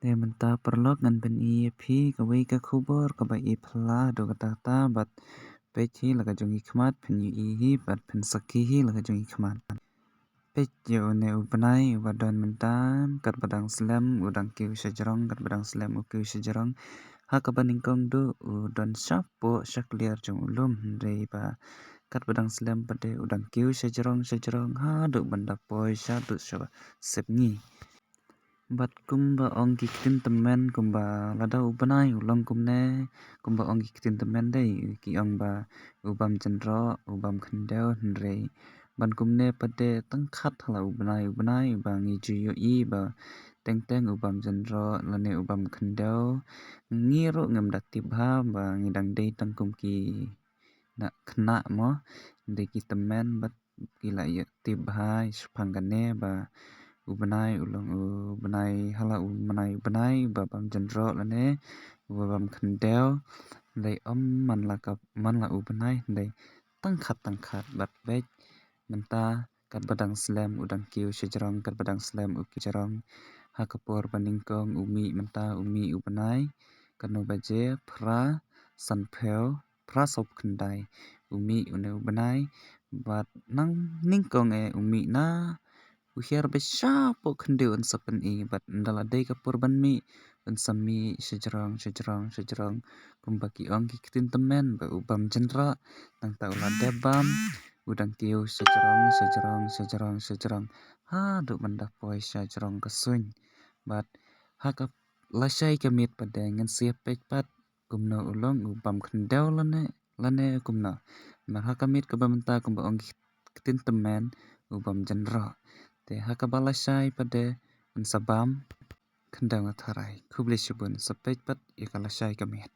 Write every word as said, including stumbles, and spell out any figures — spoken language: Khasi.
Te mynta paralok ngan pyni ïa phi kawei ka khubor kaba i phylla haduh katta katta bad peit hi la ka jong i khmat, phin ïohi hi bad phin sakhi hi la ka jong i khmat. Peit ïa une u bnai uba don mynta, katba dang slem u dang kiew shajrong, katba dang slem u kiew shajrong. Ha kaba nyngkong duh u don shapoh shakliar jong u lum, hynrei ba katba dang slem pat de u dang kiew shajrong shajrong haduh ban da poi shaduh sha sepngi. Bad kumba ong ki ktien tymmen, kumba lada u bnai u long kumne, kumba ong ki ktien tymmen dei ki ong ba u bam jynroh, u bam khyndew, hynrei ban kumne pat de tang khat ha la u bnai, u bnai uba ngi ju ïohi ba teng teng u bam jynroh lane u bam khyndew. Ngi ruh ngim da tip bha ba ngi dang dei tang kum ki na khynnah mo, dei ki tymmen bad ki la ïa tip bha shaphang kane ba u bnai u long u bnai ha la u bnai, u bnai uba bam jynroh lane uba bam khyndew. Hynrei ym man la ka, man la u bnai, hynrei tang khat tang khat bad peit mynta katba dang slem u dang kiew shajrong, katba dang slem u kiew shajrong. Ha ka por ba nyngkong u mih mynta, u mih u bnai katno baje, phra sanphew, phra sawphew khyndai u mih une u bnai. Bad nang nyngkong eh u mih na u hiar ba shapoh khyndiat un sa pyni, bad ynda la dei ka por ban mih un sa mih shajrong shajrong shajrong, kumba ki ong ki ktien tymmen ba u bam jynroh. Nangta u la dep bam, u dang kiew shajrong shajrong shajrong shajrong haduh ban da poi shajrong ka suiñ. Bad ha ka lashai ka miet pat de ngan sa ïa peit pat kumno u long, u bam khyndew lane, lane kumno. Namar ha ka miet kaba mynta kumba ong ki ktien tymmen u bam jynroh. Te ha kaba lashai pat de un sa bam khyndew nga tharai. Khublei shibun, sa peit pat ïa ka lashai ka miet.